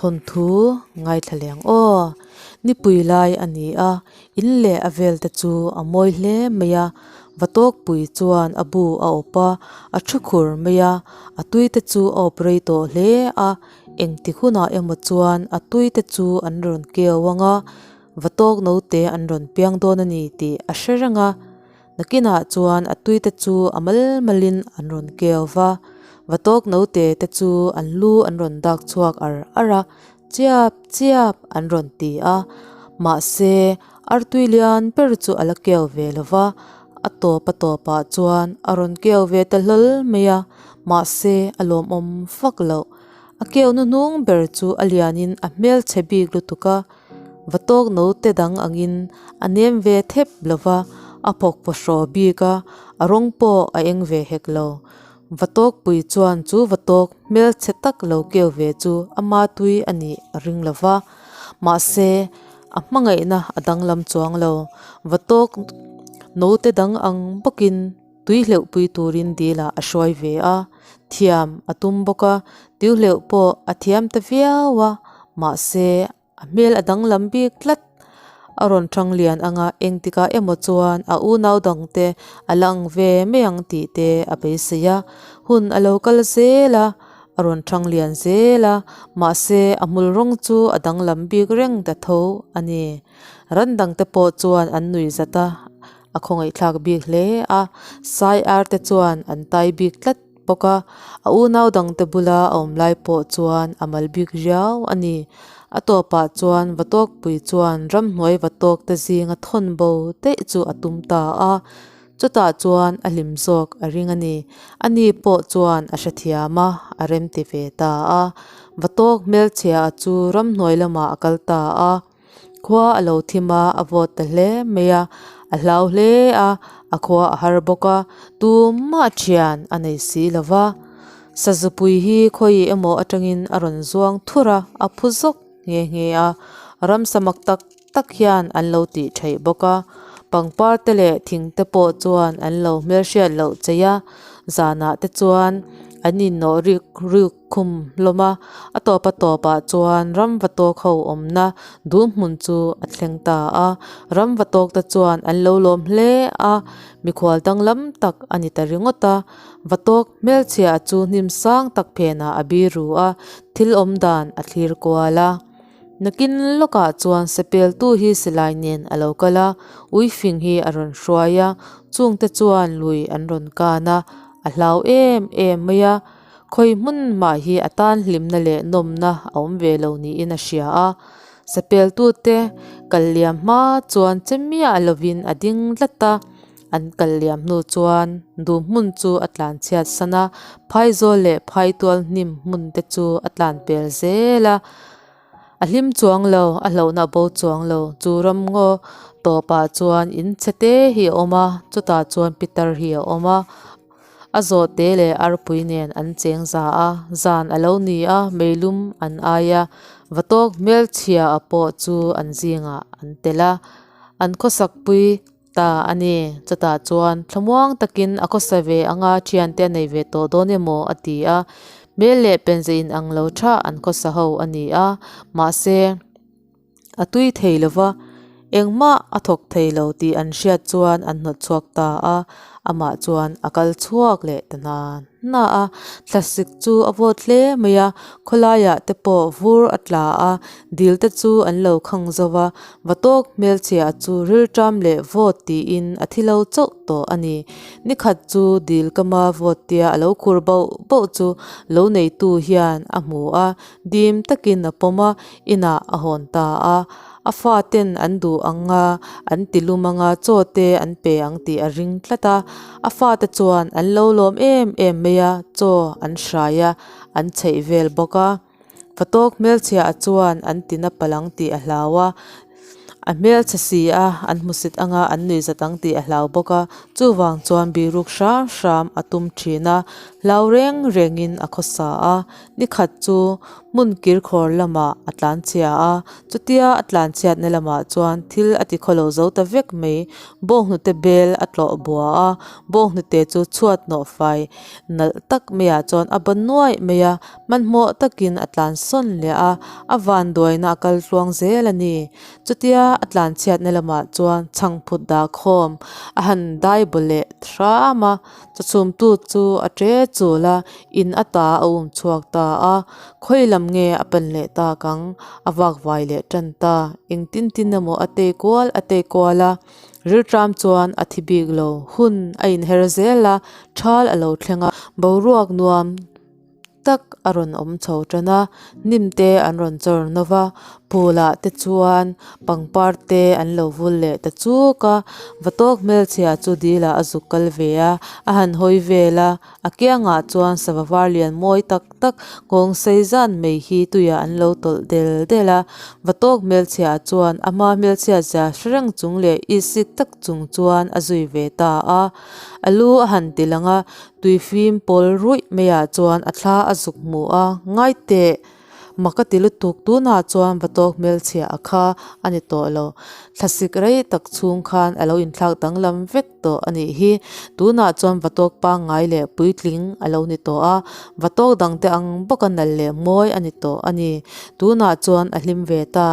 Thawnthu ngaithla leh ang aw. Nipui lai a ni a, in leh a vel te chu a mawi hle mai a. Vatawkpui chuan a bu a awp a, a thu khur mai a, a tui te chu a awp rei tawh hle a. Engtik hunah emaw chuan a tui te chu an rawn keu ang a, vatawk note an rawn piang dawn a ni tih a hre reng a. Nakinah chuan a tuite chu a mal malin an rawn keu va, vatawk note te chu an lu an rawn dak chhuak ar ar a, chiap chiap an rawn ti a. Mahse, artui lian ber chu a la keu ve lo va, a tawp a tawpah chuan a rawn keu ve ta hlawl mai a, mahse a lawmawm vak loh. A keu hnuhnung ber chu a lianin a hmelchhe bik lutuk a. Vatawk note dang angin a nem ve thep lo va, a phawk pawhraw bik a, a rawng pawh a eng ve hek lo. Vatawk pui chuan chu vatawk hmelchhe tak lo keu ve chu ama tui a nih a ring lo va, mahse a hmangaihna a danglam chuang lo. Vatawk note dang ang bawkin tui hleuh pui turin dil ah a hruai ve a, thiam a tum bawk a, tiuhleuh pawh a thiam ta viau a, mahse A hmel a danglam bik tlat. A rawn thang lian ang a, engtikah emaw chuan a unau dangte a la ang ve mai ang tih te a beisei a. Hun a lo kal zel a, a rawn thang lian zel a, mahse a hmul rawng chu a danglam bik reng ta tho a ni. Ran dangte pawh chuan an nui zat a, a khawngaihthlak bik hle a, Sai ar te chuan an tai bik tlat. bawk a, a unau dangte bula a awm lai pawh chuan a mal bik riau a ni. A tawpah chuan Vatawkpui chuan ramhnuai Vatawkte zinga thawn bo daih chu a tum ta a, chutah chuan a hlim zawk a ring a ni. Ani pawh chuan a hrethiam a, a remti ve ta a. Vatawk hmelchhia chu ramhnuai lamah a kal ta a. Khua a lo thim a, a vawt ta hle mai a, a hlau hle a, a khua a har bawk a, tumah thian a nei si lo va. Sazupui hi khawi emaw atangin a rawn zuang thur a, a phu zawk nghe nghe a, ramsa mak tak tak hian an lo tih theih bawk a, pangpar te leh thing te pawh chuan an lo hmelhriat loh chei a, zanah te chuan an innawh rik ruk. Khum hlawm a, a tawp a tawpah chuan ramva tawk ho awmna dum hmun chu a thleng ta a. Ramva tawk te chuan an lo lawm hle a, mikhual danglam tak a ni ta ringawt a. Va tawk hmelchhia chu hnim sang tak phenah a biru a, thil awm dan a thlir kual a. Nakin lawkah chuan sepeltu hi silai nen a lo kal a, uifing hi a rawn hruai a, chungte chuan lui an rawn kan a, a hlau em em mai a. Khawi hmun mah hi a tan hlimna leh nawmna a awm ve lo niin a hria a. Sapeltute kal liam hma chuan che miah lovin a ding tlat a, an kal liam hnu chuan duh hmun chu a tlan chhiat san a, phaizawl leh phaitual hnim hmun te chu a tlan pel zel a. A hlim chuang lo, a hlauhna a bo chuang lo. Chu ramngaw tawpah chuan in chhe te hi a awm a, chutah chuan pitar hi a awm a. A zawhte leh arpui nen an cheng za a, zan a lo ni a, meilum an ai a, vatawk hmelchhia a pawh chu an zingah an tel a, an khawsakpui ta a ni. Chutah chuan thlamuang takin a khawsa ve anga thiante a nei ve tawh dawn emaw a ti a, hmel leh penze in ang lo tha an khawsa ho a ni a, mahse. A tui thei lo va, engmah a thawk thei lo tih an hriat chuan an hnawt chhuak ta a, amah chuan a kal chhuak leh ta hna hna a. Thlasik chu a vawt hle mai a, khawlaiah te pawh vur a tla a, dil te chu an lo khang zo va, vatawk hmelchhia chu rilṭam leh vawt tiin a thi lo chauh tawh a ni. Nikhat chu dil kama vawt tia a lo khur bauh bauh chu lo neitu hian a hmu a, dim takin a pawm a, inah a hawn ta a, a faten an duh ang a, an ti lum ang a, chaw te an pe ang tih a ring tlat a, a fate chuan an lo lawm em em mai a, chaw an hrai a, an chheih vel bawk a. Fatawk hmelchhia chuan an tina palh ang tih a hlau a. A hmelchhe si a, an hmusit anga an nuihzat ang tih a hlau bawk a, chuvang chuan bihruk hram hram a tum thin a, hlau reng rengin a khawsa a. Nikhat chu hmun kirkhawr lamah a tlanchhia a, chutia a tlanchhiatna lamah chuan thil a ti khawlo zo ta vek mai. Bawnghnute bel a tlawh bua a, bawnghnute chu chhuat nawh fai nalh tak maiah chuan a ba nuaih mai a, hmanhmawh takin a tlan sawn leh a, a vanduaina a kal tluang zel a ni. Chutia a tlanchhiatna lamah chuan chhangphut dah khawm a han dai baw leh hram a, chawchhumtu chu a ṭe chul a, in ata a um chhuak ta a, khawi lam nge a pan leh tak ang? A vak vai leh ṭan ta, engtin tin emaw a tei kual a tei kual a, rilṭam chuan a thi bik lo, hun a inher zel a, ṭhal a lo thleng a, boruak nuam tak a rawn awm chho tan a, hnim te an rawn chawr nawk a, phul ah te chuan pangpar te an lo vul leh ta chuk a, vatawk hmelchhia chu dil ah a zuk kal ve a, a han hawi vel a, a kiangah chuan sava var lian mawi tak tak nghawng sei zan mai hi tuiah an lo tawlh del del a, vatawk hmelchhia chuan a hma hmelchhia zia hre reng chung leh isik tak chung chuan a zui ve ta a, a lu a han ti lang a. Tui fim pawl ruih maiah chuan a thla a zuk hmu a, ngai teh! Mak a ti lutuk, tunah chuan va tawk hmelchhia a kha a ni tawh lo. Thlasik rei tak chhung khan a lo inthlak danglam vek tawh a nih hi. Tunah chuan va tawk pangngai leh puitling a lo ni tawh a, va tawk dangte ang bawka nalh leh mawi a ni tawh a ni. Tunah chuan a hlim ve ta,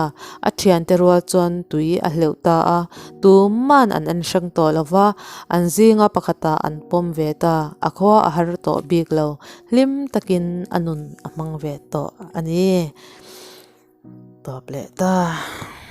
a thiante rual chuan tui a hleuh ta a, Tuman an en hrang tawh lo va, an zinga pakhatah an pawm ve ta, a khua a har tawh bik lo, hlim takin a nun a hmang ve tawh a ni. Tawp leh ta.